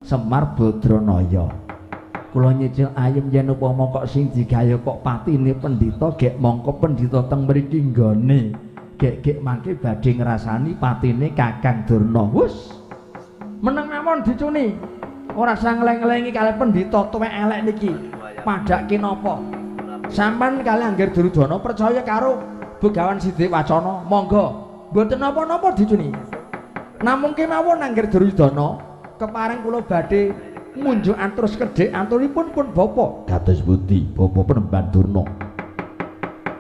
Semar Badranaya. Kula nyicil ayem yen upama kok sing digawe kok patine pendhita gek mongko pendhita teng mriki nggone. Gek-gek mangke badhe ngrasani patine Kakang Durna. Wus. Meneng mawon dicuni. Ora usah ngleng-nglengi kalih pendhita tuwek elek niki. Padhake napa? Sampeyan kalih Angger Duryudana percaya karo Begawan Sidik Wacana, monggo. Mboten napa-napa dicuni. Namung kemawon Angger Duryudana kepareng kula badhe munjuk atur sekedhik aturipun pun bapa. Kados pundi bapa Penemban Durna?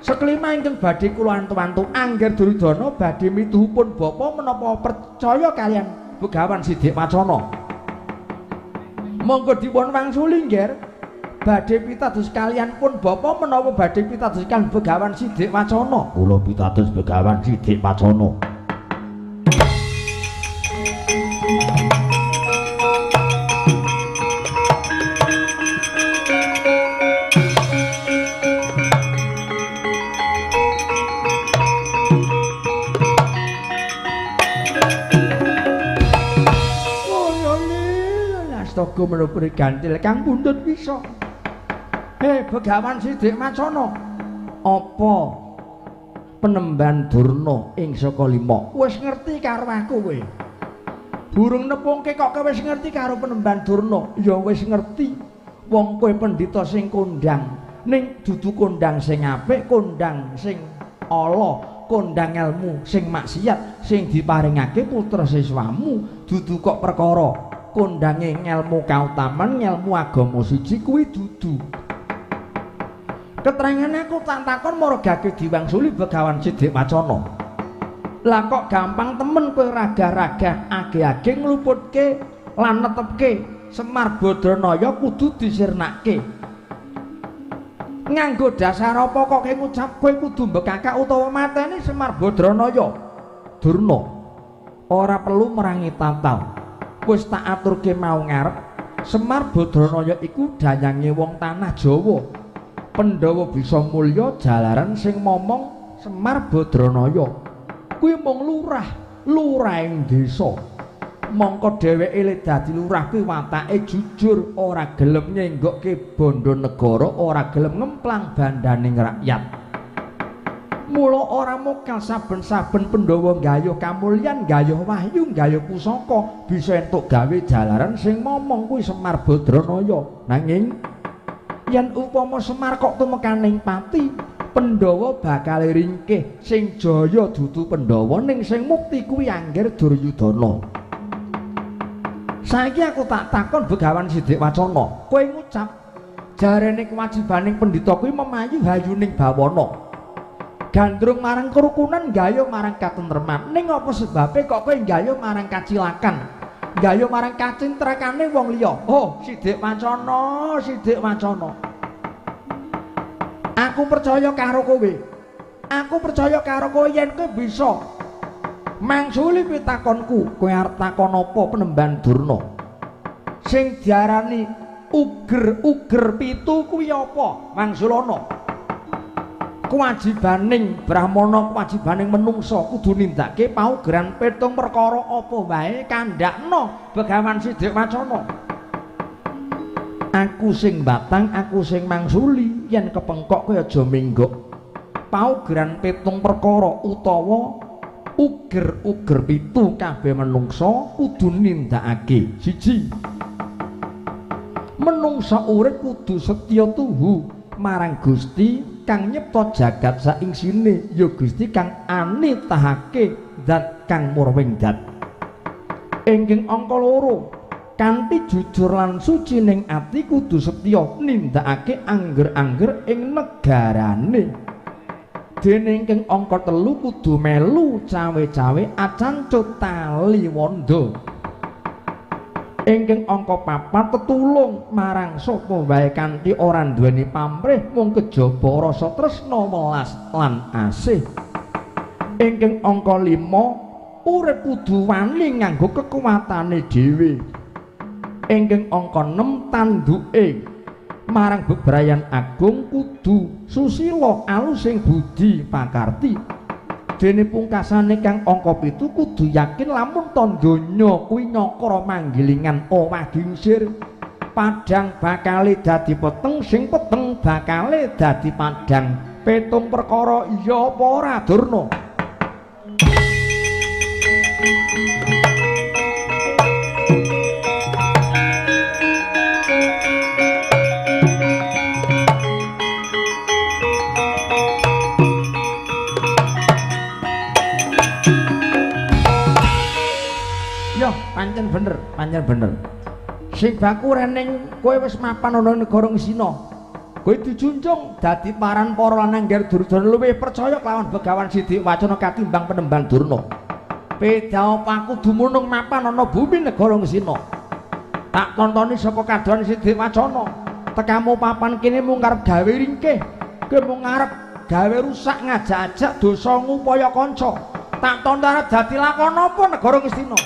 Sekelima ingkang badhe kula antu-antu Angger Duryudana badhe mituhupun bapa menapa percaya kaliyan Begawan Sidik Wacana. Monggo dipun wangsuli nggih. Badhe pitados kaliyan pun bapa menapa badhe pitados kaliyan Begawan Sidik Wacana? Kula pitados Begawan Sidik Wacana. Astaga menapa gantil kang pundhut wisa. Hei Begawan Sidik Wacana, apa Penemban Durna ing saka lima wis ngerti karo aku kowe? Burung nepungke kok kowe wis ngerti karo Penemban Durna? Ya wis ngerti. Wong kowe pendhita sing kondang, ning dudu kondang sing apik, kondang sing ala, kondang elmu sing maksiat sing diparingake putra siswamu, dudu kok perkara kondange ngelmu kautaman, ngelmu agama siji kuwi dudu. Keterangane aku tak takon margake diwangsuli Begawan Sidik Wacana. Lah kok gampang temen kowe ragah-ragah age-age ngluputke lan netepke Semar Badranaya kudu disirnake. Nganggo dasar apa kok kowe ngucap kowe kudu mbekakak utawa mateni Semar Badranaya? Durna, ora perlu merangi tatal. Wis tak aturke mau ngarep, Semar Badranaya iku dayange wong tanah Jawa. Pandhawa bisa mulya jalaran sing momong Semar Badranaya. Kuwi mung lurah, lurahing desa. Mongko dheweke le dadi lurah kuwi watake jujur, ora gelem nyenggokke bondo negara, ora gelem ngemplang bandaning rakyat. Mula ora mokal saben-saben Pandhawa nggayuh kamulyan, nggayuh wahyu, nggayuh pusaka bisa entuk gawe jalaran sing momong kuwi Semar Badranaya. Nanging yen upama Semar kok tumekaning pati, Pandhawa bakal ringkih. Sing jaya dudu Pandhawa, ning sing mukti kuwi Angger Duryudana. Saiki aku tak takon Begawan Sidik Wacana, kowe ngucap jarene kewajibaning pendhita kuwi memayu hayuning bawana, gandrung marang kerukunan, gayuh marang katentreman. Ning apa sebabe kok kowe gayuh marang kacilakan, gayuh marang kacintrakane wong liya? Oh, Sidik Wacana, Sidik Wacana, aku percaya karo kowe. Aku percaya karo kowe yen kowe bisa mangsuli pitakonku. Kowe arep takon apa Penemban Durna? Sing diarani uger-uger pitu kuwi apa? Wangsulana. Kewajibaning brahmana, kewajibaning menungsa kudu nindakake paugeran pitung perkara apa wae kandhakna Begawan Sidik Wacana. Aku sing batang, aku sing mangsuli, yen kepengkok kowe aja minggok. Paugeran pitung perkara utawa uger-uger pitu kabeh menungsa kudu nindakake. Siji, menungsa urip kudu setya tuhu marang Gusti kang nyipta jagat saingsine, ya Gusti kang anitahake zat kang murwing zat. Ingkang angka loro, kanthi jujur lan suci ning ati kudu setya nindakake angger-angger ing negarane. Dene ingkang angka telu kudu melu cawe-cawe acancut tali wanda. Ingkang angka papat tetulung marang sapa wae kanthi ora nduweni pamrih mung kejaba rasa tresna welas lan asih. Ingkang angka 5 urip kudu wani nganggo kekuwatane dhewe. Ingkang angka 6 tanduke marang bebrayan agung kudu susila alusing budi pakarti. Dene pungkasane kang angka 7 kudu yakin lamun tandanya kuwi nyakra manggilingan owah diusir. Padhang bakale dadi peteng, sing peteng bakale dadi padhang. Pitung perkara iya apa ora Durna? Pancen bener, pancen bener. Sing baku rening kowe wis mapan ana negara Ngastina. Kowe dijunjung dadi paran para lanang ngger Duryudana luwih percaya kelawan Begawan Sidik Wacana katimbang Penemban Durna. Beda apa aku dumunung mapan ana bumi negara Ngastina. Tak tontoni saka kadohan Sidik Wacana. Tekamu papan kene mung arep gawe ringkih. Kowe mung arep gawe rusak ngajak-ajak dosa ngupaya kanca. Tak tonton arep dadi lakon apa negara Ngastina.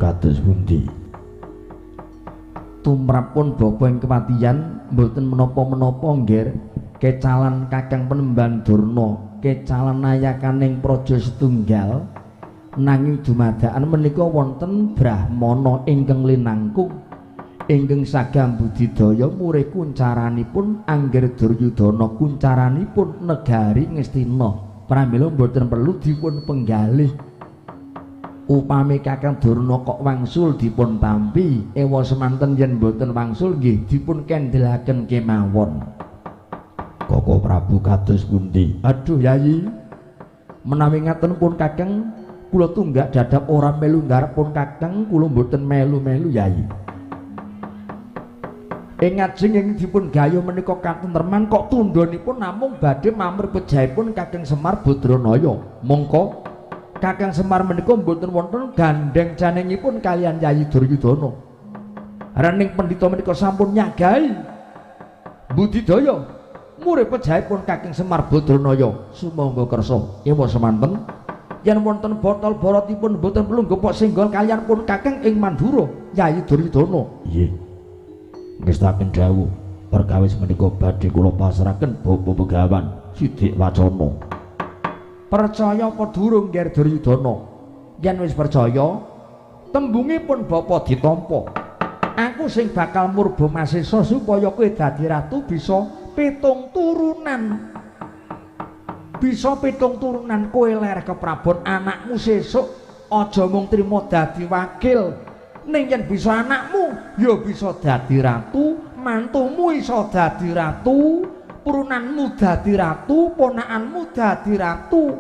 Kados pundi? Tumrapun bapa ing kepatihan mboten menapa-menapa nggih kecalan Kakang Penemban Durna, kecalan nayakaning praja setunggal, nanging dumadakan menika wonten brahmana ingkang linangkung ingkang sagam budidaya murih kuncaranipun Angger Duryudana kuncaranipun negari Ngastina. Pramila mboten perlu dipun penggalih. Upami Kakang Durna kok wangsul dipun tampi, ewa semanten yen mboten wangsul nggih dipun kendelaken kemawon. Koko Prabu kados pundi? Aduh Yayi, menawi ngaten pun Kakang kula tunggak dadap ora melu nggarap pun Kakang kula mboten melu-melu Yayi. Ing ngajeng ing dipun gayuh menika katentreman kok tundhonipun namung badhe mamur pejahipun Kakang Semar Badranaya. Mongko Kakang Semar menika mboten wonten gandheng janengipun kaliyan Yayi Duryudana. Rening pendhita menika sampun nyagahi budidaya murih pejahipun Kakang Semar Badranaya. Sumangga kersa ewa semanten yen wonten botol borotipun mboten perlu gepok senggol kaliyan pun Kakang ing Mandura Yayi Duryudana. Nggih. Ngestaken dawuh perkawis menika badhe kula pasrahaken Bapa Begawan Sidik Wacana. Percaya apa durung Nger Duryudana? Yen wis percaya, tembungipun bapa ditampa. Aku sing bakal murba masesa supaya kowe dadi ratu bisa pitung turunan. Bisa pitung turunan kowe ler keprabon anakmu sesuk aja mung trima dadi wakil. Ning yen bisa anakmu ya bisa dadi ratu, mantumu iso dadi ratu, purunanmu dadi ratu, ponakanmu dadi ratu,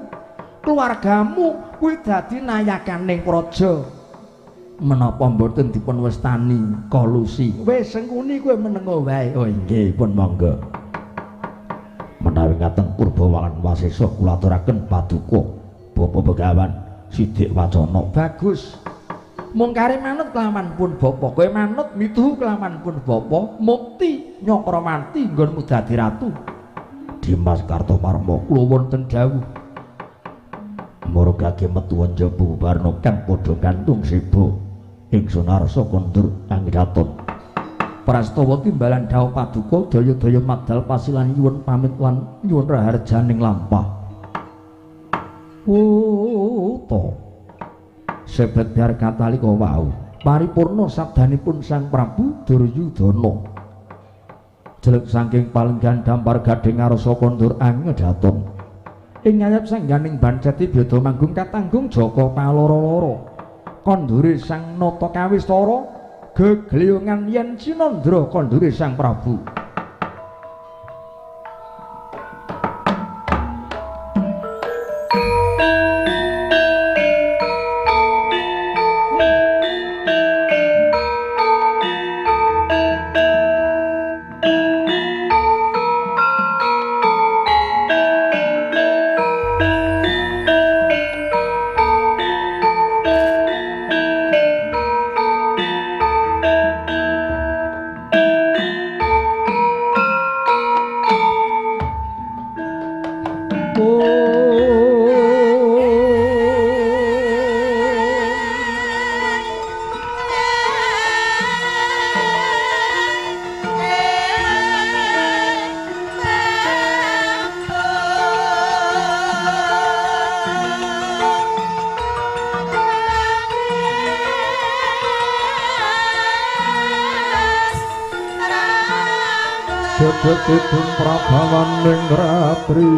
keluargamu kuwi dadi nayakaning praja. Menapa mboten dipun wastani kolusi? Wis sengkuni kowe menengo wae. Oh inggih pun monggo. Menawi ngaten purba wasesa kula aturaken paduka Bapa Begawan Sidik Wacana. Bagus. Mung kare manut kelawan pun bapa, kowe manut mituhu kelawan pun bapa, mukti Nyakrawanti nggonmu dadi ratu. Dimas Kartomarma kula wonten dawuh murgake metu njaba bubarna kang padha gantung seba ing sunarsa kondur anggaton. Prastawa timbalan dawuh paduka daya-daya madal pasilan nyuwun pamit lan nyuwun raharjaning lampah. Wuta sebet biar katalika wau paripurna sabdanipun Sang Prabu Duryudana. Jelek saking palenggan dampar gading arsa kondur angedaton. Ing ngayap sangganing Banceti Byada manggung katanggung Jaka paloro-loro. Kandure Sang Nata kawistara gegliyungan yen cinandra kandure Sang Prabu. Kidung prabawaning ratri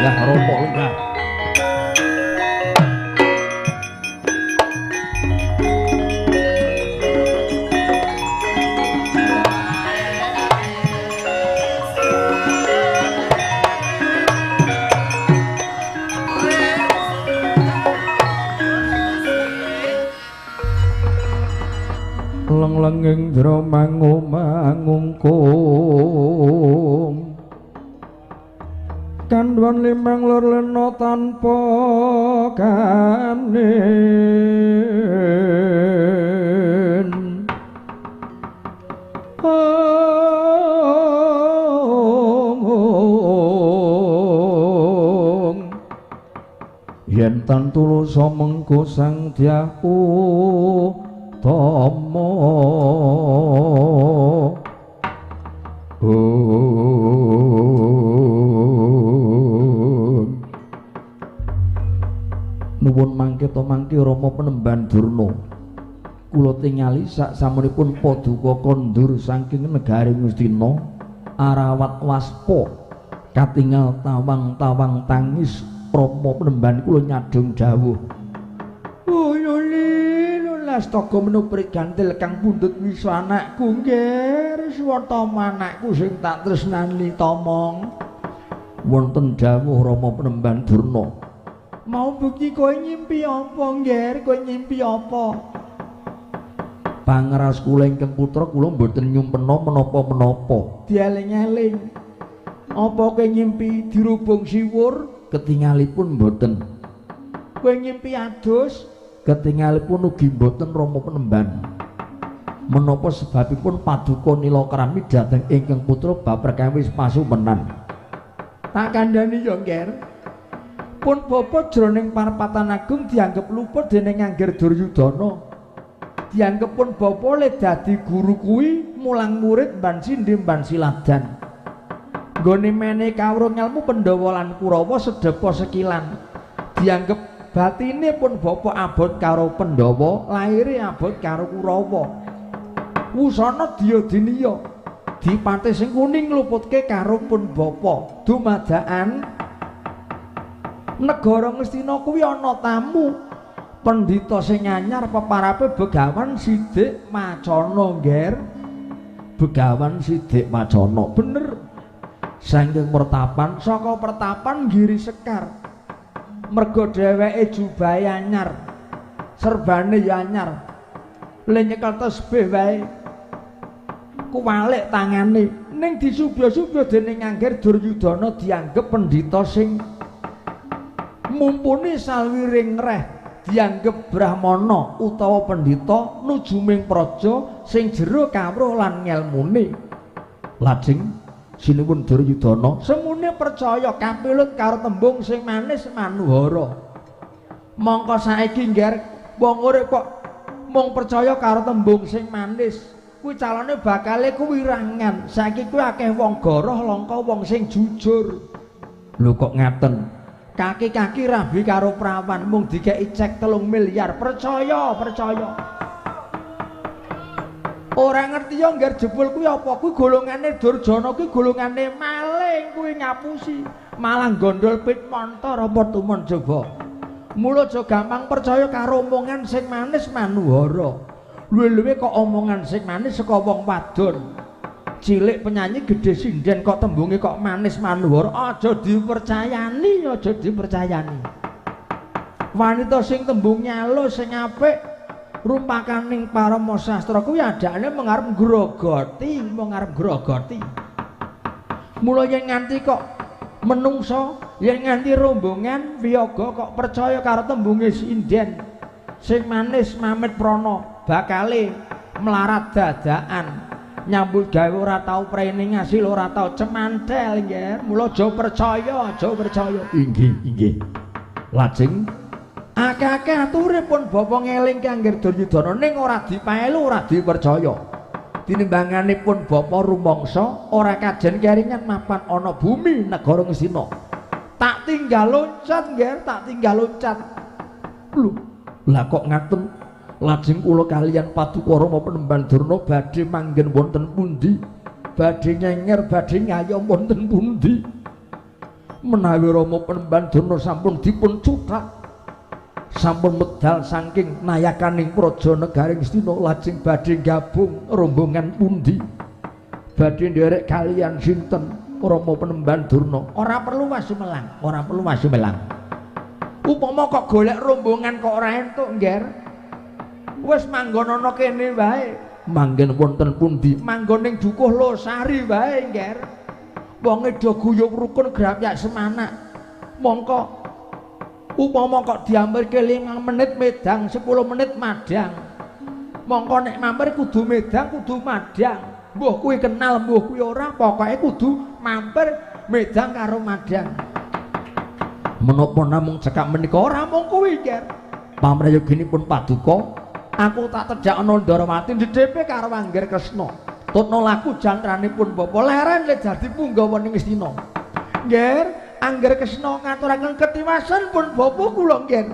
Lenggah Rama lenggah. Leng-lenging jero mangu-mangungkum kandhuan limang lur lena tanpa kanin. Yen tan tulus mengko sang Dyah Utama. Nuwun mangke to mangke Rama Penemban Durna. Kula tingali sak samunipun paduka kondur saking negari Ngastina arawat waspa katingal tawang-tawang tangis Rama Penemban kula nyadong dawuh. Astaga menupri gantil kang pundhut wisa anakku nggih Riswatama anakku sing tak tresnani tomong. Wonten dawuh Rama Penemban Durna. Mau bukti kowe nyimpi apa nggih? Kowe nyimpi apa? Pangeras kula ingkang putra kula mboten nyumpena menapa-menapa. Dieling-eling. Apa kowe nyimpi dirubung siwur? Ketingalipun mboten. Kowe nyimpi adus? Ketingalipun ugi mboten Rama Penemban. Menapa sebabipun paduka nilakrami dhateng ingkang putra bab perkawis pasumenan? Tak kandhani ya, Ngger. Pun bapa jroning parapatan agung dianggep luput dening Angger Duryudana. Dianggep pun bapa le dadi guru kuwi mulang murid mban sindhe mban siladan. Nggone mene kawruh ngelmu Pandhawa lan Kurawa sedepa sekilan. Dianggep batine pun bapa abot karo Pandhawa, laire abot karo Kurawa. Wusana dya diniya dipate sing kuning ngluputke karo pun bapa. Dumadakan negara Ngastina kuwi ana tamu pendhita sing anyar peparape Begawan Sidik Macana, Ngger. Begawan Sidik Macana bener. Saking pertapan saka pertapan Giri Sekar. Mergo dheweke jubahe anyar, serbane ya anyar, le nyekel tesbih wae kuwalik tangane. Ning disubya-subya dening Angger Duryudana dianggep pendhita sing mumpuni salwiring reh, dianggep brahmana utawa pendhita nujuming praja sing jero kawruh lan ngelmune. Lajeng sinuwun Duryudana semune percaya kapilut karo tembung sing manis manuhara. Mongko saiki ngger wong urip kok mung percaya karo tembung sing manis, kuwi calone bakale kuwirangan. Saiki kuwi akeh wong goroh langka wong sing jujur. Lho kok ngaten? Kaki-kaki rabi karo prawan mung dikeki cek 3 miliar, percaya, percaya. Ora ngerti ya ngger jebul kuwi apa, kuwi golongane Durjana, kuwi golongane maling, kuwi ngapusi, malah gondol pit montor apa tumon coba. Mula aja gampang percaya karo omongan sing manis manuhara. Luwe-luwe kok omongan sing manis saka wong wadon. Cilik penyanyi gedhe sinden kok tembunge kok manis manuhara, aja dipercayani, aja dipercayani. Wanita sing tembung nyalus sing apik rumpakaning parama sastra kuwi adane mung arep ngrogoti, mung arep ngrogoti. Mula yen nganti kok menungso, yen nganti rombongan wiyaga kok percaya karo tembunge sinden sing manis mamit prana, bakale melarat dadakan, nyambut gawe ora tau prene ngasil ora tau cemanthel, nggih. Mula aja percaya, aja percaya. Inggih, inggih. Lajeng akeh-akeh ature pun bapa ngelingke Angger Duryudana ning ora dipaelu, ora dipercaya. Tinimbangane pun bapa rumangsa ora kajen keringan mapan ana bumi negara Ngastina. Tak tinggal loncat, nggih, tak tinggal loncat. Lho, lah kok ngaten? Lajeng kula kaliyan paduka Rama Penemban Durna badhe manggen wonten pundi? Badhe nyenger, badhe ngayom wonten pundi? Menawi Rama Penemban Durna sampun dipun cuthak, sampun medal saking nayakaning praja negaring Astina lajeng badhe gabung rombongan pundi? Badhe nderek kaliyan sinten Rama Penemban Durna? Ora perlu wasumelang, ora perlu wasumelang. Upama kok golek rombongan kok ora entuk, Ngger. Wis manggon ana kene wae. Manggen wonten pundi? Manggon ning Dukuh Losari wae, Ngger. Wonge do guyub rukun grapyak semanak. Mongko upama kok diampirke 5 menit medang, 10 menit madang. Mongko nek mampir kudu medang, kudu madang. Mbuh kuwi kenal, mbuh kuwi ora, pokoke kudu mampir medang karo madang. Menapa namung cekak menika? Ora mung kuwi, Nger. Pamrayoginipun paduka, aku tak tejakna Ndarawati ndhedhepe karo Angger Kresna. Tutna laku jantranipun bapa leren le dadi punggawa ning Astina. Ngger, Angger Kresna ngaturaken ketiwasan pun bapa kula, Ngger.